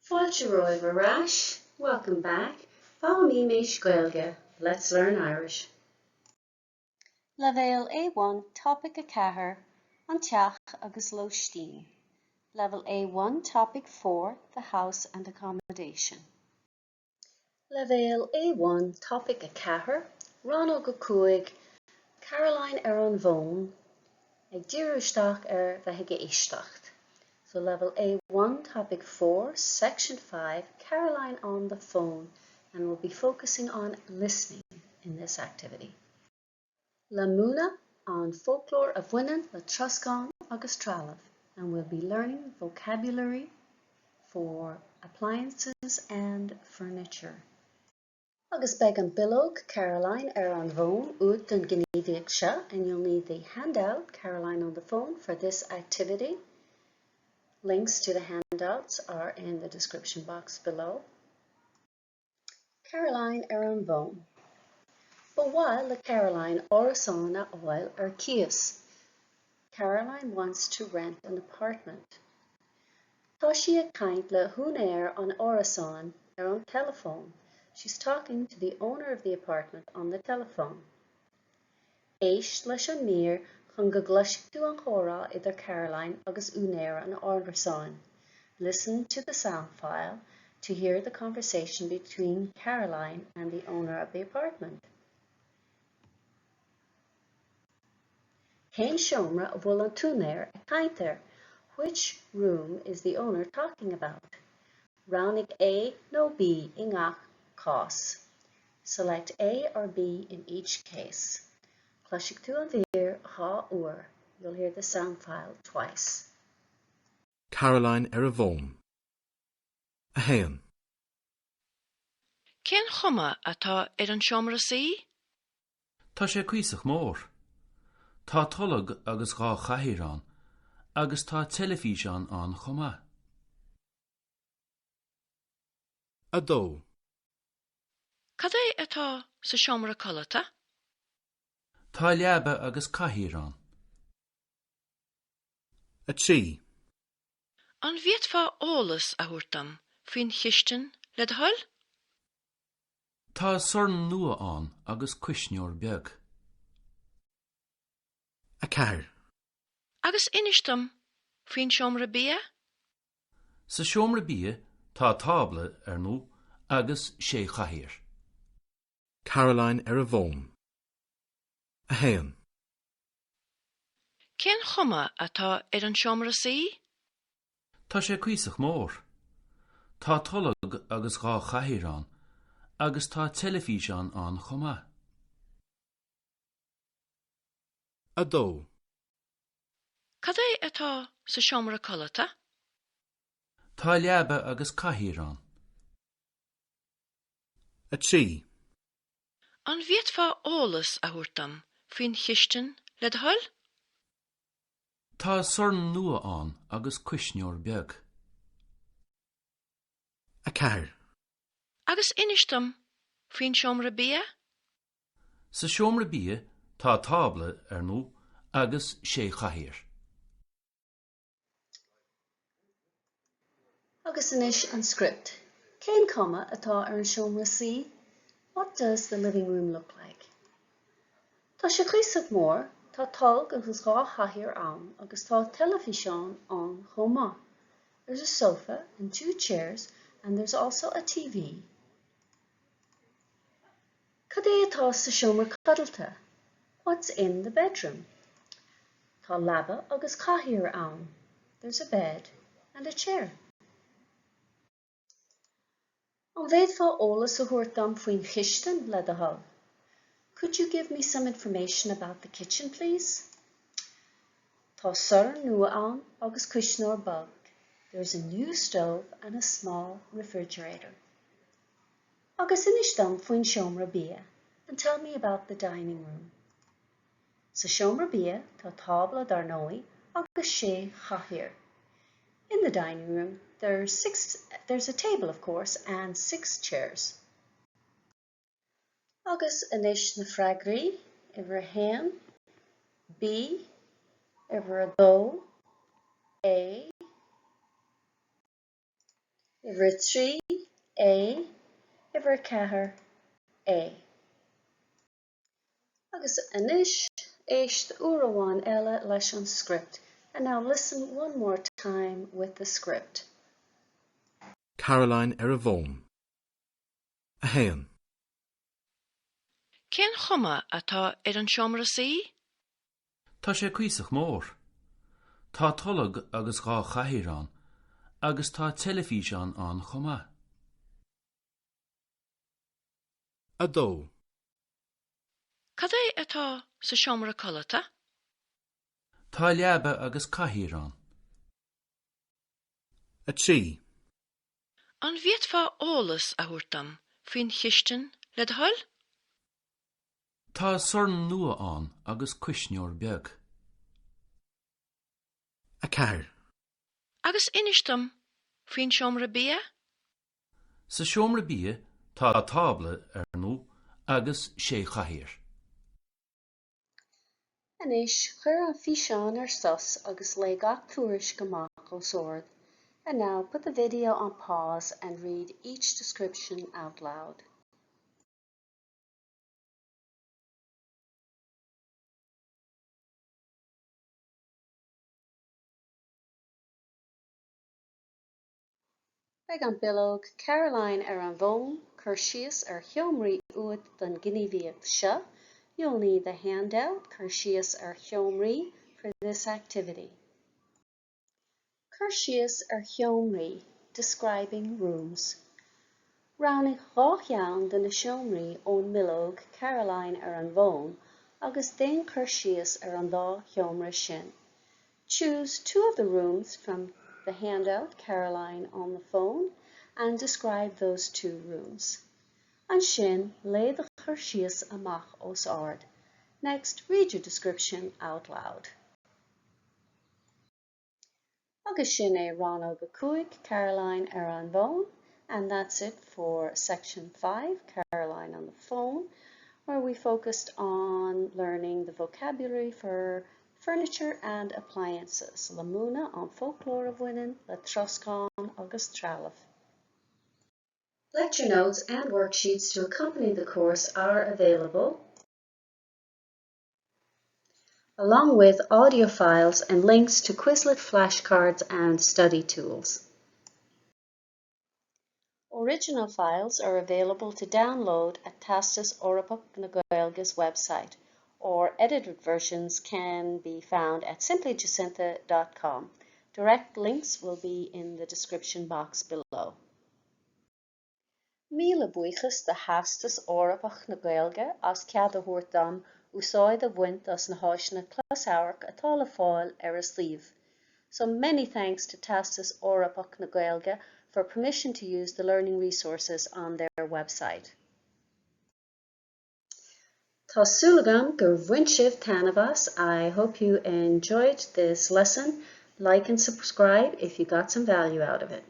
Fáilte romhaibh ar ais, welcome back, Foghlaimímis Gaeilge, let's learn Irish. Leibhéal A1 Topaic 4, An Teach agus Lóistín Level A1 Topic 4, The House and Accommodation. Leibhéal A1 Topaic 4, Rannóg 5, Caroline ar an bhFón, ag díriú isteach ar bheith ag éisteacht. So level A1 Topic 4, Section 5, Caroline on the phone and we'll be focusing on listening in this activity. Le múineadh an foclóir a bhaineann le troscán agus trealamh and we'll be learning vocabulary for appliances and furniture. Agus beidh an bileog Caroline ar an bhFón uait don ghníomhaíocht seo and you'll need the handout Caroline on the phone for this activity. Links to the handouts are in the description box below. Caroline ar an bhFón. Ba mhaith le Caroline árasán a fháil ar cíos. Caroline wants to rent an apartment. Tá sí ag caint le húinéir an árasáin ar an teileafón. She's talking to the owner of the apartment on the telephone. Éist leis an mír chun go gcloisfidh tú an comhrá idir Caroline agus úinéir an árasáin. Listen to the sound file to hear the conversation between Caroline and the owner of the apartment. Cén seomra a bhfuil an t-úinéir ag caint air? Which room is the owner talking about? Roghnaigh A nó B i ngach cás. Select A or B in each case. Cloisfidh tú an mhír dha uair. You'll hear the sound file twice. Caroline ar an bhfón. 1. Cén chuma atá ar an seomra suí? Tá sé cuíosach mór. Tá tolg agus dha chathaoir ann agus tá teilifíseán ann chomh maith. 2. Cad é atá sa seomra codlata? Tá leaba agus cathaoir ann. 3. An bhféadfá eolas a thabhairt dom faoin chistin, le do thoil? Tá sorn nua ann agus cuisneoir beag. 4. Agus inis dom faoin seomra bia? Sa seomra bia tá tábla, ar ndóigh, agus sé chathaoir. Caroline ar an bhfón. 1. Cén chuma atá ar an seomra suí? Tá sé cuíosach mór. Tá tolg agus dha chathaoir ann agus tá teilifíseán ann chomh maith. 2. Cad é atá sa seomra codlata? Tá leaba agus cathaoir ann. 3. An bhféadfá eolas a thabhairt dom faoin chistin, le do thoil? Tá sorn nua ann agus cuisneoir beag. 4. Agus inis dom faoin seomra bia? Sa seomra bia tá tábla, ar ndóigh, agus sé chathaoir. Agus anois an script. Cén cuma atá ar an seomra suí? What does the living room look like? Tá sé cuíosach mór, tá tolg agus dha chathaoir ann agus tá teilifíseán ann chomh maith. There's a sofa and two chairs and there's also a TV. Cad é atá sa seomra codlata? What's in the bedroom? Tá leaba agus cathaoir ann. There's a bed and a chair. An bhféadfá eolas a thabhairt dom faoin chistin, le do thoil? Could you give me some information about the kitchen, please? Tá sorn nua ann agus cuisneoir beag. There's a new stove and a small refrigerator. Agus inis dom faoin seomra bia, and tell me about the dining room. Sa seomra bia tá tábla dar ndóigh agus sé chathaoir. In the dining room there's six there's a table of course and six chairs. Agus anois na freagraí, uimhir a haon, B, uimhir a dó, A. Uimhir 3, A, Uimhir 4, A. Agus anois, éist uair amháin eile leis an script. And now listen one more time with the script. Caroline ar an bhfón. 1. Cén chuma atá ar an seomra suí? Tá sé cuíosach mór. Tá tolg agus dha chathaoir ann, agus tá teilifíseán ann chomh maith. 2. Cad é atá sa seomra codlata? Tá leaba agus cathaoir ann. 3. An bhféadfá eolas a thabhairt dom faoin chistin, le do thoil? Tá sorn nua ann agus cuisneoir beag. 4. Agus inis dom faoin seomra bia? Sa seomra bia tá tábla, ar ndóigh, agus sé chathaoir. Anois, cuir an físeán ar sos agus léigh gach tuairisc amach os ard. And now put the video on pause and read each description out loud. Beidh an bileog Caroline ar an bhFón, Cur síos ar sheomraí uait don ghníomhaíocht seo. You'll need the handout, Cur síos ar sheomraí, for this activity. Cur síos ar sheomraí, Describing rooms. Roghnaigh dhá cheann de na seomraí ón mbileog Caroline ar an bhFón agus déan cur síos ar an dá sheomra sin. Choose two of the rooms from the handout Caroline on the Phone and describe those two rooms. Ansin, léigh do chur síos amach os ard. Next, read your description out loud. Agus sin é rannóg a cúig, Caroline ar an bhFón, and that's it for section 5, Caroline on the Phone, where we focused on learning the vocabulary for Furniture and Appliances, le múineadh an foclóir a bhaineann le troscán agus trealamh. Lecture notes and worksheets to accompany the course are available, along with audio files and links to Quizlet flashcards and study tools. Original files are available to download at Teastas Eorpach na Gaeilge's website, or edited versions can be found at simplyjacintha.com. Direct links will be in the description box below. Míle buíochas do Theastas Eorpach na Gaeilge as cead a thabhairt dom úsáid a bhaint as na háiseanna closamhairc atá le fáil ar a suíomh. So many thanks to Teastas Eorpach na Gaeilge for permission to use the learning resources on their website. Tá súil agam gur bhain sibh taitneamh as. I hope you enjoyed this lesson. Like and subscribe if you got some value out of it.